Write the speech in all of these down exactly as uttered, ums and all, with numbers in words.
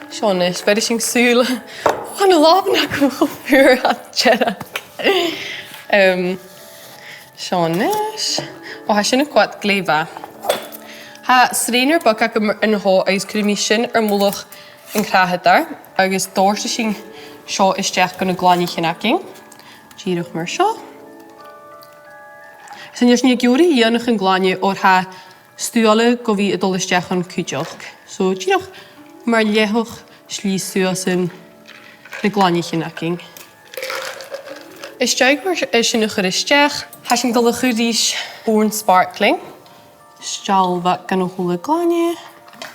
Seo a-nis, bheir sinn sùil. Ò, tha na làmhan agam cho fuar, tha iad dearg. Em, seo a-nis. Ò, tha sin a' coimhead glè mhath. Tha strainer beag agam an seo agus cuiridh mi sin air mullach an crathadair agus dòirtidh sinn seo a-steach gu na glainneachan againn. Dìreach mar seo. Is an uair sin ag iarraidh a dhèanamh an glainne oir tha stuth eile gu bhith a' dol a-steach ann cuideachd. So, dìreach mar leathadh slighe suas anns na glainneachan againn. Is dòcha gu bheil sinn a' cur a-steach, tha sinn a' dol a chur ris Born Sparkling. Steall bheag dhan a h-uile glainne.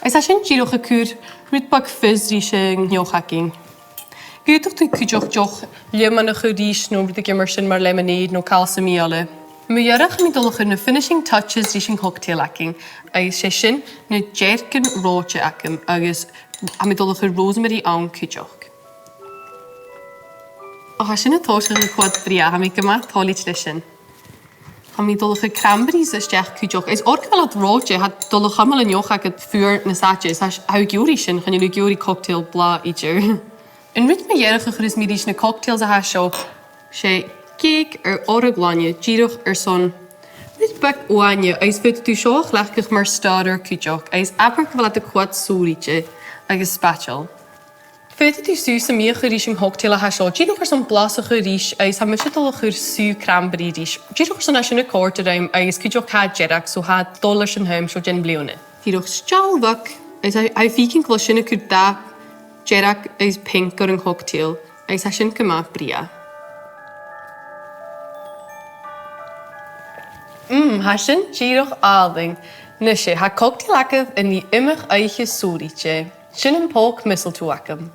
Is tha sin dìreach a' cur rud beag fizz ris an fheòil againn. Ged a tha thu cuideachd deònach leaman a chur ris no rudeigin mar sin mar lemonade no càil sam bith eile. Mu dheireadh, tha mi a' dol a chur na finishing touches ris an cocktail againn, agus 's e sin na dearcan reòite agam, agus tha mi a' dol a chur rosemary ann cuideachd. Ò, tha sin a' tòiseachadh a' coimhead brèagha, tha mi gu math toilichte leis sin. Tha mi a' dol a chur cranberries a-steach cuideachd. Is oir gu bheil iad reòite, tha iad a' dol a chumail an fheòil agad fuar nas fhaide, is tha, tha thu ag iarraidh sin, chan eil thu ag iarraidh cocktail blàth idir. An rud mu dheireadh a chuireas mi ris na cocktails a tha seo, 's e cèic air uair a' ghlainne, dìreach airson rud beag uaine, agus faodaidh tu seo a chleachdadh mar starter cuideachd, agus abair gu bheil iad a' coimhead sònraichte agus spaideil. Faodaidh tu sùgh sam bith a chur ris an cocktail a tha seo, dìreach airson blas a chur ris, agus tha mise a' dol a chur sùgh cranberry ris. Dìreach airson tha sin a' còrdadh rium, agus cuideachd tha e dearg, so tha e dol airson an àm seo den bhliadhna. Dìreach steall bheag, agus tha, tha thu a' faicinn gu bheil sin a' cur dath dearg agus pinc air an cocktail, agus tha sin gu math brèagha. Mm, tha sin dìreach àlainn. Nise, tha cocktail agaibh an-diugh iomadh oidhche sònraichte. Sin am poke mistletoe agam.